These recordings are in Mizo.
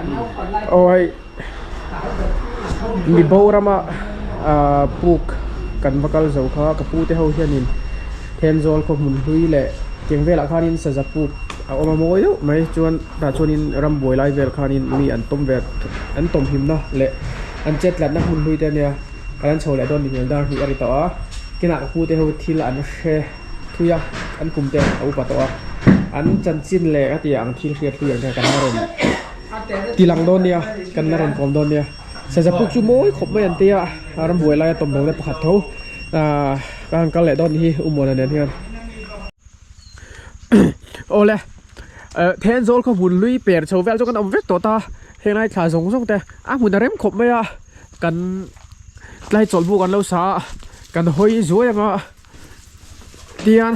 Aw hei mi bo rama ah puk kan va kal zo kha ka pu te ho hianin Thenzawl khaw hmun hlui leh tiang velah khanin saza puk a awm a mawi deuh mai chuan tah chuanin rambuai lai vel khanin mi an tawm ve an tawm himna leh an chet tlatna hmun hlui te ania kan an chho leh dawn ni hmel dar hnih a ri tawh a kinah ka pu te ho thil an hre thui a an kum te a upa tawh a an chanchin leh a tih ang thil hriat hlui ang te kan la rawn ti lang dawn nia kan la rawn kawm dawn nia saza puk chu mawi khawp mai an tia a rambuai laia tawm bo na pakhat tho ahh ka han kal leh dawn hi Umuana nen hian awle eh Thenzawl khaw hmun hlui per chho vel chu kan awm vek tawh ta henglai thla zawng zawng te a hmun a rem khawp mai a kan tlai chawlhbuk an lo sa a kan hawi zuai anga tian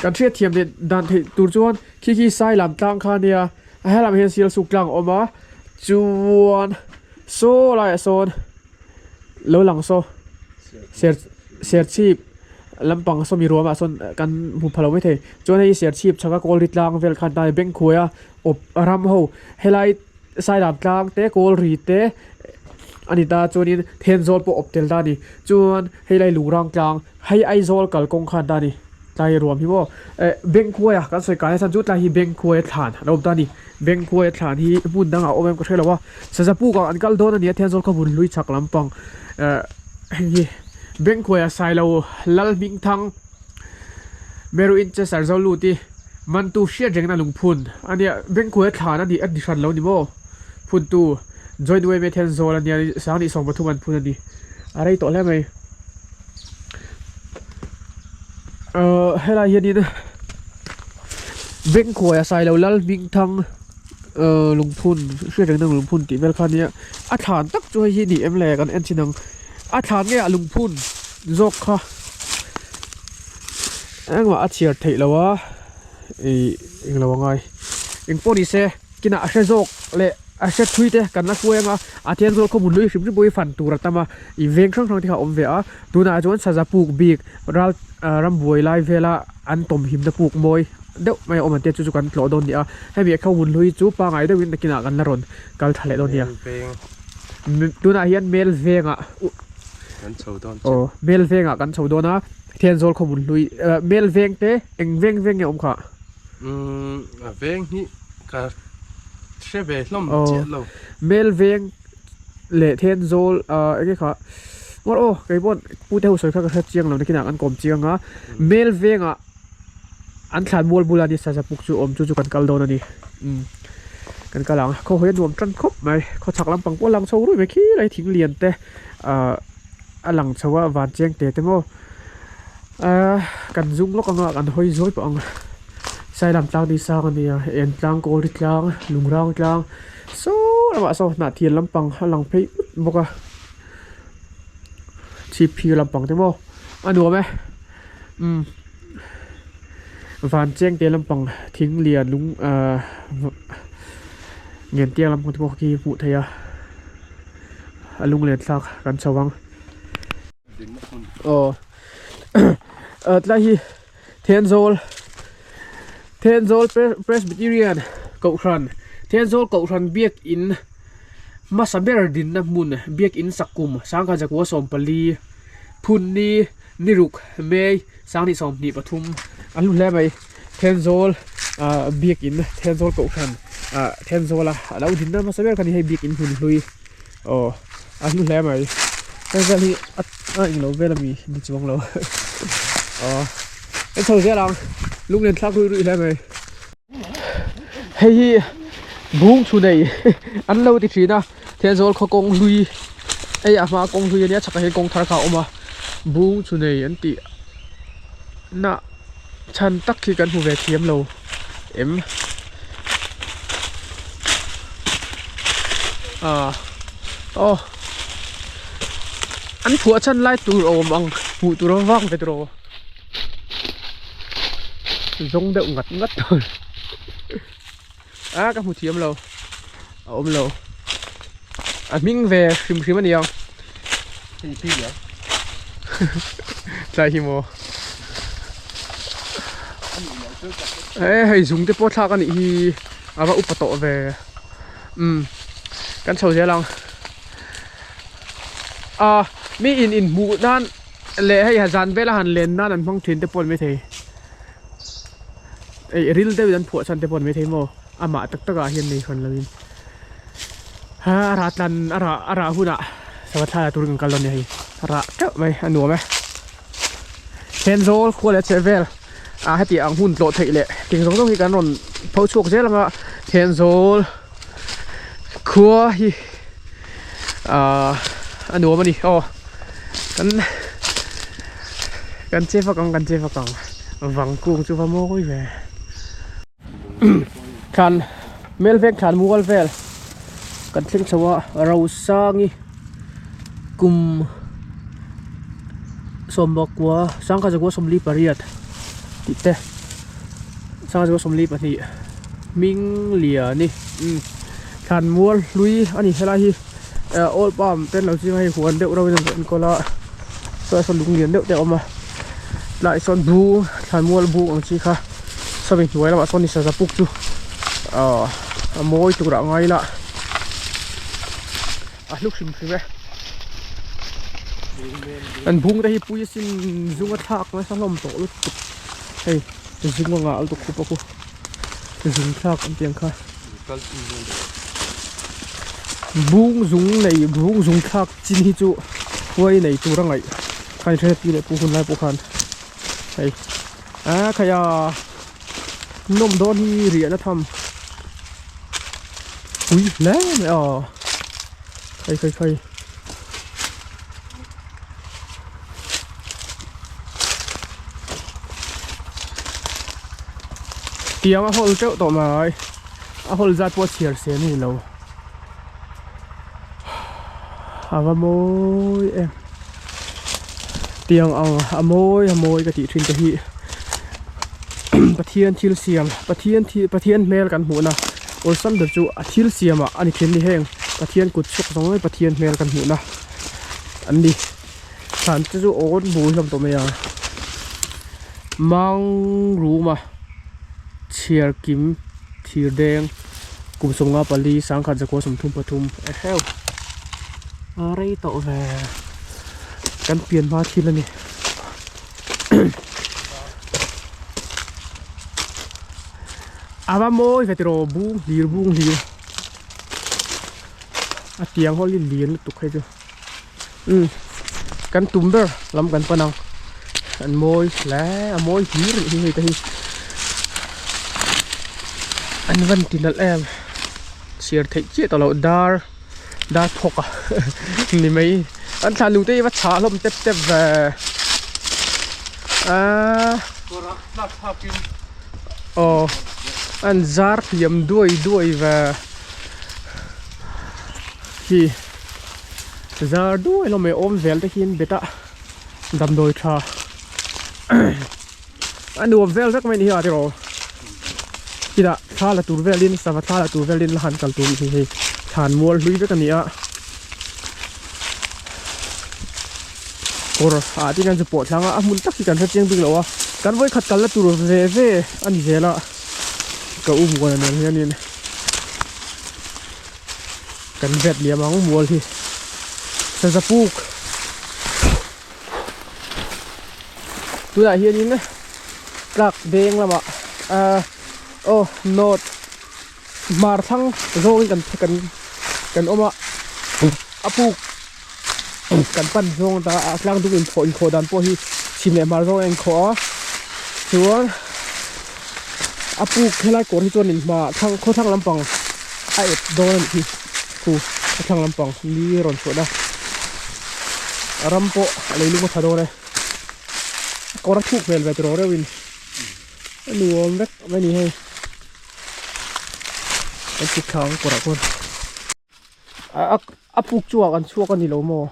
kan hriatthiam leh dan theih tur chuan khi khi sai lam tlang kha ania a helam hian sial suk tlang a awm a chuan saw laiah sawn lo lang saw ser serchhip lampang sawmi ruamah sawn kan hmu pha lo maithei chuan hei serchhip chhaka kawlri tlang vel khan tlai bank khuaia awp ram ho helai sailam tlang te kawlri te a ni ta chuanin Thenzawl pawh awp tel ta a ni chuan helai lungrang tlang hei Aizawl kalkawng khan ta a ni tlai ruam hi maw eh bank khuaia kan sawi kai a chhan chu tlai hi bank khuaia thlan a awm ta a ni bank khuaia thlan hi hmun dangah a awm em ka hre lo a saza puk ah an kal dawn a ni a Thenzawl khaw hmun hlui chhak lampang eh hei hi bank khuaia Sailo Lalhmingthang Meru in che sar zo lut i mantu hriat rengna lungphun a nia bank khuaia thlan a ni a ni hran lo ni maw phuntu Joint Way Thenzawl a nia Sangni 13 an phun a ni a rei tawh hle mai. Ahh helai hianin bank huaia Sailo lal hming thang ahh lungphun hriat reng na lungphun tih vel kha ania a thlan tak chu hei hi ni em le kan en chin ang a thlan nge ah lungphun zawk kha engmah a chhiar theih loh a ih englo a ngai engpawh ni se. Kinah a hre zawk leh a hre thui te kan la hruai anga a Thenzawl khaw hmun hlui hrim hrim pawh hi fan tur a tam a ih veng hrang hrang te kha a awm ve a tunah chuan saza puk bik ral ah rambuai lai vela an tawm himna puk mawi deuh mai a awm ang te chu chu kan tlawh dawn a ni a hemi a khaw hmun hlui chu pangai deuhin nakinah kan la rawn kal tha leh dawn a nia tunah hian mel vengah aw mel vengah kan chho dawn a Thenzawl khaw hmun hlui ah mel veng te eng veng veng nge a awm khah. Umm a veng hi ka hre ve hlawm chiah lo. Mel veng leh Thenzawl ah enge kha ngawr aw kei pawh pu te ho sawi kha ka hre chiang lo nakinah an kawm chiang a Mel vengah an thlan mual bula ni saza puk chu awm chu chu kan kal dawn a ni umm kan kal ang khaw hawi a nuam tan khawp mai khaw chhak lampang pawh a lang chho ruih mai khilai thing lian te ah a lang chho a van cheng te te maw. Ahh kan zung lawk anga kan hawi zuai pawh ang sailam tlang ni sang ania en tlang kawlri tlang lungrang tlang saw lamah saw hnah thian lampang a lang phei ut bawk a chhip phir lampang te maw a nuam e umm van cheng te lampang thing lian lung ahh ngen tiang lampang te pawh khi hmuh theih a a lunglen thlak kan chho ang. Aw tlai hi Thenzawl Thenzawl Presbyterian Kohhran Thenzawl Kohhran biakin hmasa ber dinna hmun biakin sakum sangkhat zakua 14 phunni niruk May sanghnih 23 a hlu hle mai Thenzawl ah biakin Thenzawl Kohhran ah Thenzawla a lo dinna hmasa ber kha ni hei biakin hmun hlui. Aw a hlu hle mai heng vel hi a a englo vel ami ni chuang lo aw en chho zel ang lunglen thlak ruih ruih hle mai hei hi bung chhu nei an lo ti thin a Thenzawl khaw kawng hlui hei a hma kawng hlui ania chhakah hian kawng thar kha a awm a bung chhu nei an tih na chhan tak hi kan hmu ve thiam lo em ah aw an phuah chhan lai tur a awm ang hmuh tur a vang ve tawh zawng deuh ngat ngat tur a ka hmu thiam lo a awm lo a hming ve hrim hrim a ni ang tlai hi maw e hei zung te pawh thlak a nih hi a va upa tawh ve. Umm kan chho zel ang a mi in inhmuh nan leh hei zan vela han len nan an hmang thin te pawh an maithei ei ril deuhin an phuah chhan te pawh an maithei maw amah tak tak ah hian nei hran lovin a rah tlan a rah a rah hunah sava thla la turin kan kal dawn a ni hei rah teuh mai a nuam e. Thenzawl khua leh chheh vel ah heti ang hun tlawh theih leh thing zawng zawng hi kan rawn pho chhuak zel ang a Thenzawl khua hi ahh a nuam a ni aw kan kan che vak ang kan che vak ang vangkung chu va mawi ve thlan Melveng thlan mual vel kan thleng chho a Rosangi kum sawmbakua sangkhat zakua sawmli pariat tih te sangkhat zakua sawmli pahnih hming liani umm thlan mual hlui a ni helai hi eh old palm te an lo ching a hei huan deuh reuhin an enkawl a saw saw lung lian deuh te a awm a tlaiah sawn bung thlan mual bung ang chi kha sawmi hnuai lamah sawn ni saza puk chu ahh a mawi turah a ngai ila a hlu hrim hrim e an bung te hi pui asin zung a thlak nasa hlawm tawh lutuk hei zung a ngah lutuk khup a khu zung thlak an tih ang kha. Bung zung nei bung zung thlak chin hi chu huai nei tur a ngaih khan hre pi leh pu hun lai pawh khan hei a khaia nawm dawn hi riahna tham pui hle mai a khai khai khai. Tiang a hawl teuh tawh mai a hawl zat pawh a chhiar se ani lo a va mawi em tiang ang a mawi a mawi ka tih thin te hi Pathian thil siam Pathian thil Pathian hmel kan hmuhna awlsam ber chu a thil siamah a ni thin a ni heng Pathian kut chhuak zawng zawng hi Pathian hmel kan hmuhna an ni. Thlan te chu awn bul hlawm tawh mai a mang ruma chhiar kim thir deng kum sawmnga pali sangkhat zakua sawmthum pathum eheu a rei tawh ve kan pian hma thil a ni a va mawi ve tiraw bung hlir bung hlir a tiang ho hi lian lutuk hei chu. Umm kan tum ber lam kan pan ang an mawi hle a mawi hlir anih hi hei te hi an van ti nalh em chhiar theih chiah tawh loh dar dar phawk a ni mai an thlan lung te hi va chhah hlawm tep tep ve aaa aw an zar hliam duai duai ve hi. Zar duai hlawm mai awm zel te khian bet a damdawi tha a nuam vel vek mai ni hi a tiraw chutah thla la tur velin sava thla la tur velin la han kal tur hi hei thlan mual hlui vek a ni a kawr ah te hian chu pawh thlang a a hmun tak hi kan hre chiang bik lo a kan vawikhat kal na tur ve ve a ni zel a ka u muan nen hianin. Kan vet liam ang mual hi saza puk tunah hianin tlak deng lamah ahh aw north hmar thlang zawngin kan kan kan awm a a puk kan pan zawng ta a tlang dung inkhawh inkhawh dan pawh hi chhim leh hmar zawng a inkhawh a chuan a puk helai kawr hi chuan in hma thlang khaw thlang lampang a ep dawn a nih hi khu khaw thlang lampang ni rawn chhuah na ram pawh a leilung a tha dawn e a kawr a thuk hmel ve tiraw reuhin a nuam vek mai a ni hei kan chhuk thla ang kawrah khuan. A puk chu ah kan chhuak a ni lo maw?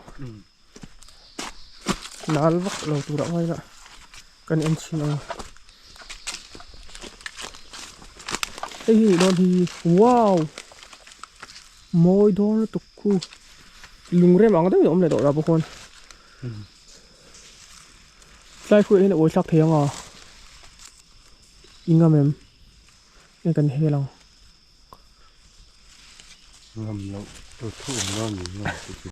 Nal vak lo tur ah ngai la kan en chhin ang. Hei hi dawn hi wow mawi dawn lutuk khu lungrem ang deuhin a awm leh tawh lah bawk khuan. Tlai khuih hian a uai thlak thei ang a i ngam em? Nge kan hel ang. Ngam loh tur thu awm lo ni ngam chu ti.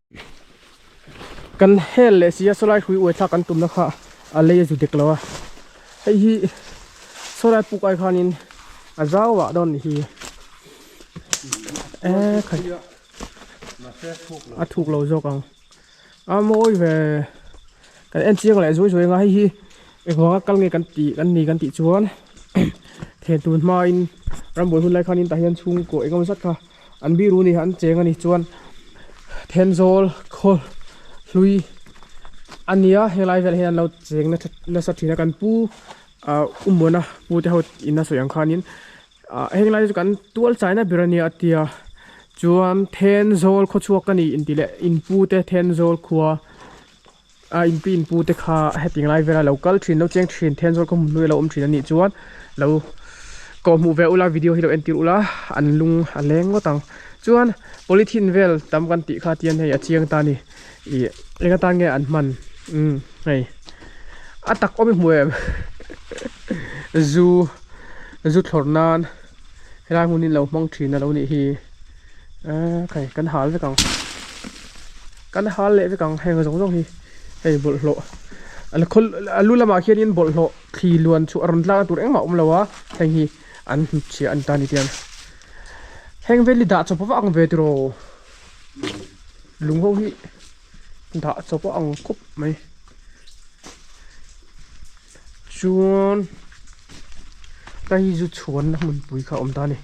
Kan hel leh sia sawlai hrui uai thlak kan tumna kha a lei a zu dek lo a, hei hi sawlai puk ai khanin a zau ah dawn nih hi e khai a thuk lo zawk ang a mawi ve kan en chiang leh zuai zuai anga hei hi engvanga kal nge kan tih kan ni kan tih chuan thentun hmain rambuai hun lai khanin tah hian chhungkaw engemaw zat kha. An biru ni an cheng a ni chuan Thenzawl khaw hlui a nia helai velah hian an lo cheng nasa thin a kan pu ah Umuana pu te ho in a sawi ang khanin ah heng lai chu kan tual chaina ber a nia a tia chuan Thenzawl khaw chhuak ka ni intih leh in pu te Thenzawl khua a in pi in pu te kha heti lai vela lo kal thin lo cheng thin Thenzawl khaw hmun hlui a lo awm thin a nih chuan lo kawh hmuh ve ula video hi lo entir ula an lung a leng ngawt ang chuan polythene vel tam kan tih kha tian hei a chiang ta a ni ih eng atan nge an hman umm hei a tak awm i hmu em zu zu thlawr nan helai hmun hi an lo hmang thin a lo nih hi. Eee khai kan hal vek ang kan hal leh vek ang heng zawng zawng hi hei bawlhhlawh a khawl a lu lamah khianin bawlhhlawh thli luan chhuah a rawn tlak na tur engmah a awm lo a heng hi an hnutchhiah a ni ta a ni tiang heng vel hi dah chawp vak ang ve tiraw lung ho hi dah chawp a ang khawp mai chuan hei hi zu chhuanna hmunpui kha a awm ta a ni.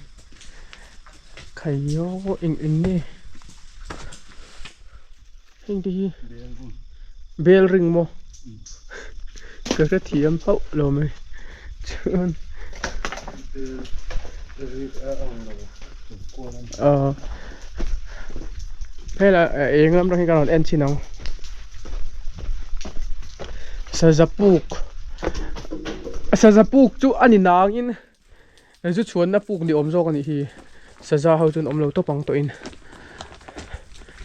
Khaio eng eng nge heng te hi bell ring maw ka hrethiam hauh lo mai chuan ah hela eng lam atang hian ka rawn en chhin ang saza puk saza puk chu a ni nangin. Hei chu chhuanna puk ni awm zawk a nih hi saza ho chuan awm lo tawp ang tawhin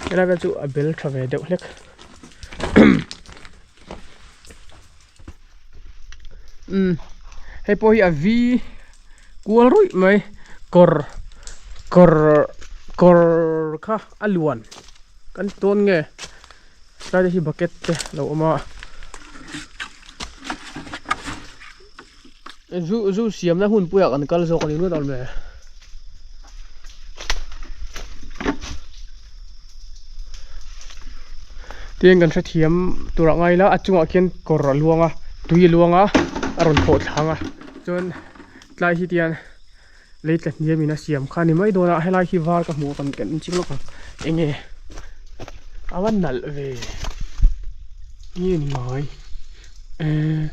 helai vel chu a bel tha ve deuh hlek umm hei pawh hi a vi kual ruih mai kawr kawr kawr kha a luan kan ti dawn nge tlai te hi bucket te a lo awm a. Zu zu siamna hun puiah kan kal zawk a ni nual awm e. Tiang kan hrethiam turah ngai ila a chungah khian kawr a luang a tui a luang a a rawn thawh thlang a chuan tlai hi tian lei tla hniam in a siam kha a ni mai dawn a helai hi var ka hmu a kan kan inching lawk ang enge a va nalh ve nge ni mai ehh.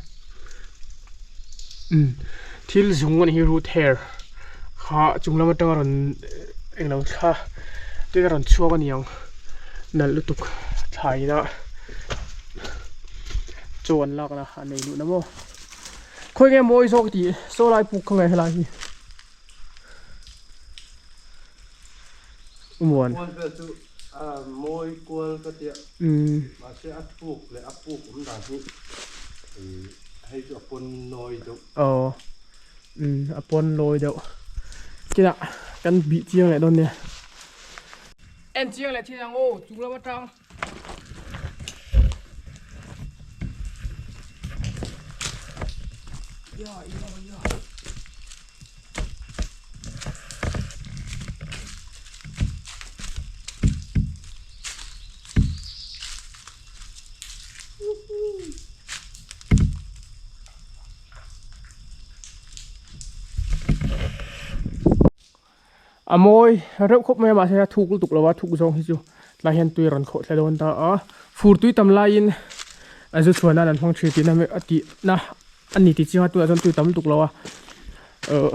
Umm thil zung anih hi root hair kha chung lam atanga rawn englo thla te a rawn chhuak a ni ang nalh lutuk thlai ina chaw an lakna an ei luhna maw khawi nge mawi zawk tih saw lai puk kha nge helai hi umuan. Kual vel chu a mawi kual ka tia mahse a thuk leh a puk awm dan hi hei chu a pawn lawi deuh. Aw a pawn lawi deuh kinah kan bih chiang leh dawn nia. En chiang leh thin ang aw chung lam atang. Ya ya ya. A mawi reuh khawp mai a mahse a thuk lutuk lo a thuk zawng hi chu tlai hian tui a rawn khawh thla dawn ta a fur tui tam laiin a zu chhuah nan an hmang thin tihna a tihna a ni tih chiang a tunah chuan tui tam lutuk lo a uh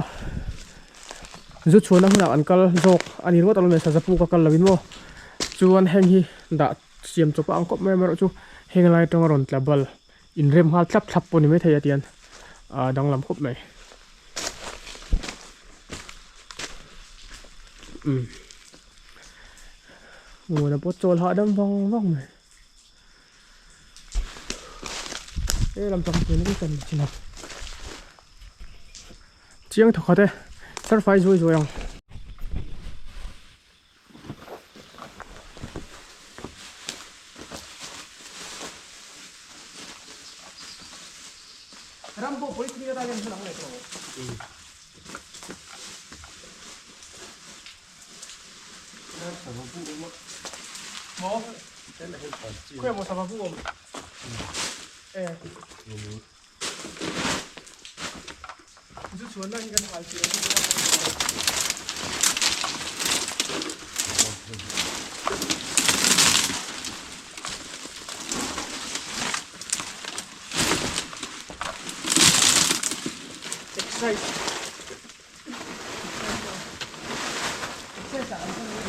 zu chhuahna hunah an kal zawk a ni ringawt alawm le saza puk a kal lovin maw chuan heng hi dah siam chawp a ang khawp mai amaherawh chu heng lai atanga rawn tla bal inrem nghal thlap thlap pawh ni maithei a tian ah danglam khawp mai umm nguan a pawt chawl hahdam vang vang mai. He lam tak hian kan chin a chiang thawkhat e sir fai zuai zuai ang. Ram pawh polythene atan hian hman ang leh tawh. Maw? Khawi maw sava bu awm? E. Zu chuanna hi kan hal chiah. Exercise. Exercise ah kan hman mai.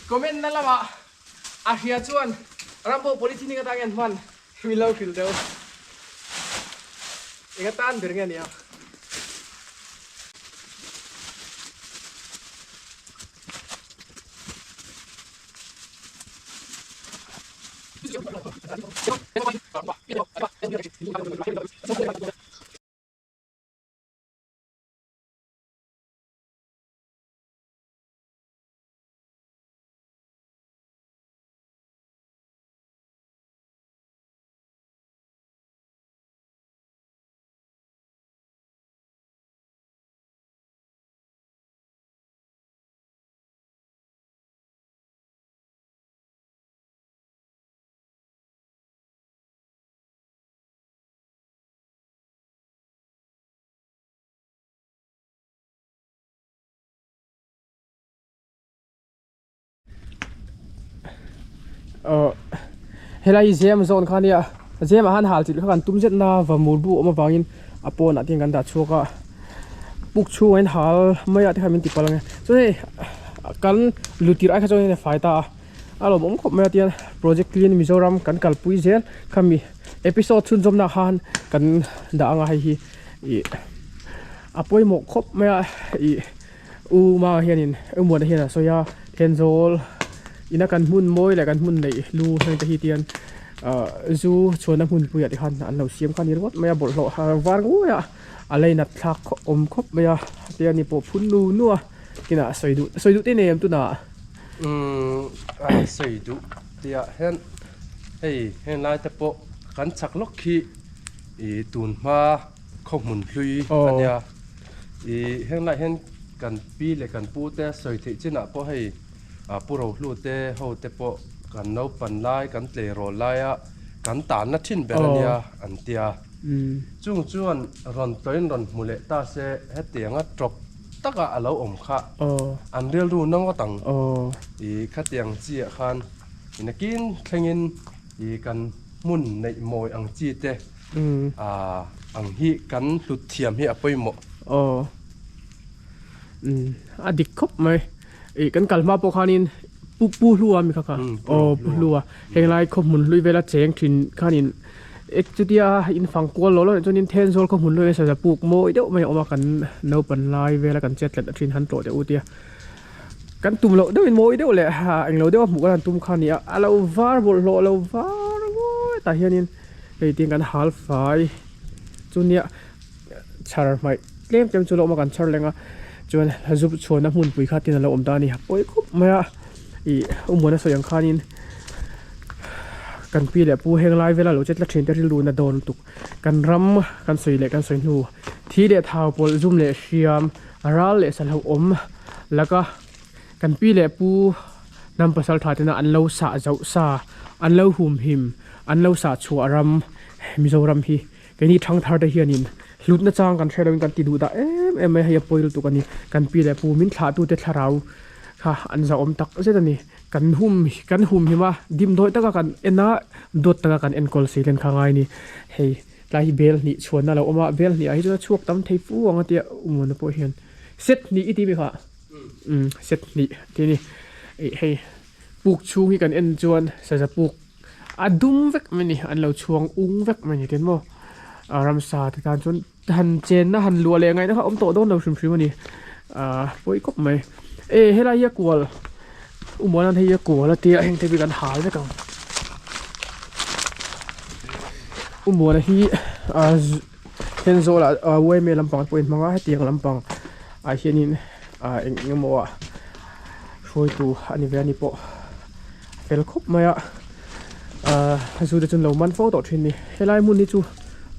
Comment na lamah a hria chuan Rambo polythene atang hian hman min lo hrilh deuh. Eng atan ber nge nia. Helai zem zawn kha nia zem ah khan hal chilh kha kan tum zet na va mur bu awm avangin a pawnah te hian kan dah chhuak a puk chhungah hian hal mai ah te khan min ti palh ang e chuan hei kan lutir ai kha chuan a fai ta a a lawmawm khawp mai a tihian project clean Mizoram kan kalpui zel khami episode chhunzawm na khan kan dah anga hei hi ih a pawimawh khawp mai a ih. U Ma hianin U Muana hian a sawi a, Thenzawl ina kan hmun mawi leh kan hmun neih lu heng te hi tian ahh zu chhuahna hmunpuiah te khan an lo siam kha a ni ringawt mai a, bawlhhlawh har var nguai a, a leinat thlak awm khawp mai a, tia ni pawh phun nu nu a, tinah sawi duh sawi duh te nei em tunah? Umm a sawi duh tihah hian hei henglai te pawh kan chak lawk khi ih tun hma khaw hmun hlui a nia. Ih henglaiah hian kan pi leh kan pu te sawi theih chinah pawh hei ah pu Rohlu te ho te pawh kan naupan lai kan tleirawl laia kan tanna thin ber a nia an tia. Chung chuan rawn tawhin rawn hmu leh ta se hetianga tawp taka a lo awm kha an rilru na ngawt ang. Ih khatiang chiah khan inakin thlengin ih kan hmun neih mawi ang chi te Aaa ang hi kan hlut thiam hi a pawimawh. Aw umm a dik khawp mai ih kan kal hma pawh khanin pu pu hlua mi kha kha aw pu hlua henglai khaw hmun hlui vela cheng thin khanin ek chutia in fang kual lo lo nih chuanin Thenzawl khaw hmun hlui a saza puk mawi deuh mai a awm a kan naupan lai vela kan chet tlat thin han tlawh teh u tia kan tum loh deuhin mawi deuh leh englo deuh a hmuh kan han tum kha a ni a a lo var bawlhhlawh a lo var ngawt tah hianin. Hei tin kan hal fai chu nia chhar hmaih tlem tlem chu a lo awm a kan chhar leng a chuan zu chhuahna hmunpui kha tin a lo awm ta a ni pawi khawp mai a ih Umuana sawi ang khanin kan pi leh pu heng lai vela lo che tlat thin te rilru na dawn lutuk kan ram kan sawi leh kan sawi hnu thi leh thau pawlh zum leh hriam ral leh sahlo awm laka kan pi leh pu hnam pasal tha tena an lo sah zauh sa an lo humhim an lo sah chhuah ram Mizoram hi keini thangthar te hianin hlutna chang kan hre loin kan ti duh dah em em mai hei a pawi lutuk a ni kan pi leh pu min thlah tute thlarau kha an zahawm tak zet a ni kan hum kan humhim a dimdawi taka kan en a dawt taka kan enkawl si len kha ngai a ni hei tlai hi bel hnih chhuanna a lo awm a bel hnih ah hi chuan a chhuak tam thei fu ang a tia Umuana pawh hian set hnih i ti mi kha umm set hnih tih a ni ih hei puk chhung hi kan en chuan saza puk a dum vek mai a ni an lo chhuang ung vek mai a ni tiang maw a ramsa te tan chuan han chenna han luah leh ngaihna kha a awm tawh dawn lo hrim hrim a ni. Ahh pawi khawp mai. E helai hi a kual Umuanan hei hi a kual a tia heng te hi kan hal vek ang. Umuana hi ahh Thenzawl ah ahh yma lampang te pawh a inhmang a hetiang lampang ah hianin ahh eng eng emaw ah hruaitu a ni ve a ni pawh a fel khawp mai a ahh zu te chu an lo man fo tawh thin a ni helai hmun hi chu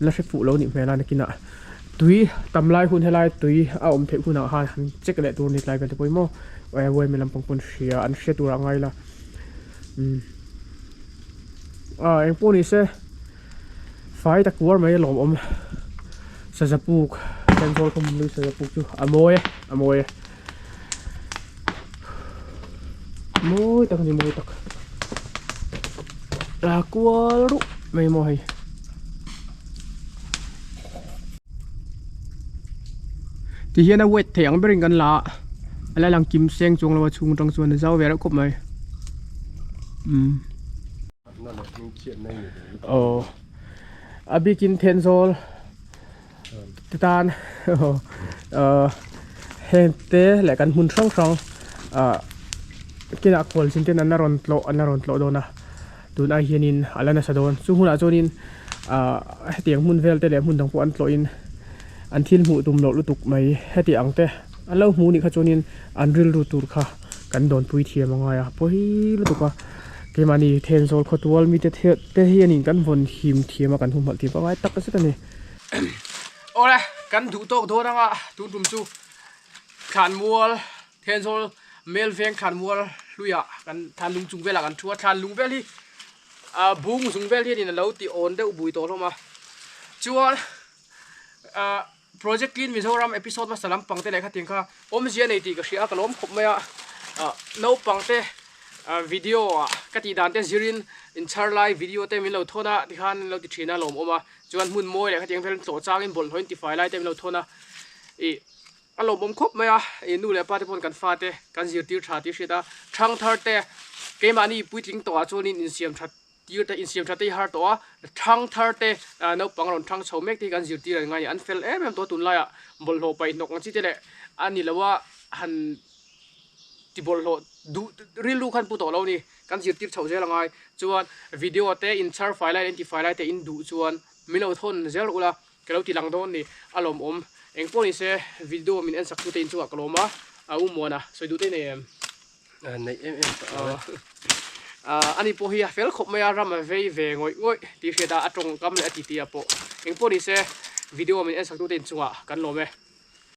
la hre fuh lo a nih hmel a nakinah tui tam lai hun helai tui a awm theih hunah khan han check leh tur a ni tlai vel te pawh hi maw yma lampang pawn hria an hre tur ah ngai la umm ah engpawh ni se. Fai tak uar mai a lawmawm saza puk Thenzawl khawm lui saza puk chu a mawi e a mawi e mawi tak a ni mawi tak a kual ruh mai maw hei ti hian a wet thei ang berin kan la a a la lang kim seng chuang lo a chhung atang chuan a zau ve reuh khawp mai umm. Aw a bikin Thenzawl te tan heng te leh kan hmun hrang hrang ah kinah khualzin ten an la rawn tlawh an la rawn tlawh dawn a tun ai hianin a la nasa dawn chu hunah chuanin ah hetiang hmun vel te leh hmun dang pawh an tlawhin an thil hmuh tum loh lutuk mai heti ang te an lo hmuh nih kha chuanin an rilru tur kha kan dawnpui thiam a ngai a pawi lutuk a. Keimahni Thenzawl khawtual mite te hianin kan vawn him thiam a kan humhalh thiam pangngai tak zet a ni. Awle, kan duh tawk dawn anga tun tum chu Thlanmual, Thenzawl Melveng Thlanmual hluiah kan Thlanlung chung velah kan thu a, Thlanlung vel hi ah bung zung vel hianin a lo ti awn deuh bui tawh hlawm a, chuan ah Project Clean Mizoram episode hmasa lampang te leh khatin kha awmzia nei tih ka hria a, ka lawm khawp mai a. Naupang te video ah ka tih dan te zirin inchhar lai video te min lo thawn a tikhan min lo ti thin a lawmawm a. Chuan hmun mawi leh khatiang vel tlawh changin bawlhhlawh in tifai lai te min lo thawn a. Ih a lawmawm khawp mai a, ih nu leh pa te pawhin kan fate kan zirtir tha tih hriat a. Thangthar te keimahni puitling tawhah chuanin insiam that Tir te insiam tha te hi har tawh a, thang thar te naupang rawn thang chho mek te hi kan zirtir an ngai a ni. An fel em em tawh a tunlaiah bawlhhlawh paih hnawk ang chi te leh a ni lo a han ti bawlhhlawh duh rilru khan pu tawh lo a ni. Kan zirtir chhoh zel a ngai. Chuan video te inchhar fai lai leh inti fai lai te in duh chuan min lo thawn zel ula ka lo ti lang dawn ni. A lawmawm. Engpawh ni se video min en sak tu te inchungah ka lawm a, a u Muana sawi duh te nei em? Neih em em tawh lo e. Ani pawh hi a fel khawp mai a, ram a vei ve ngawih ngawih tih hriat a, a tawngkam leh a titi ah pawh. Engpawh ni se video min en sak tute inchungah kan lawm e.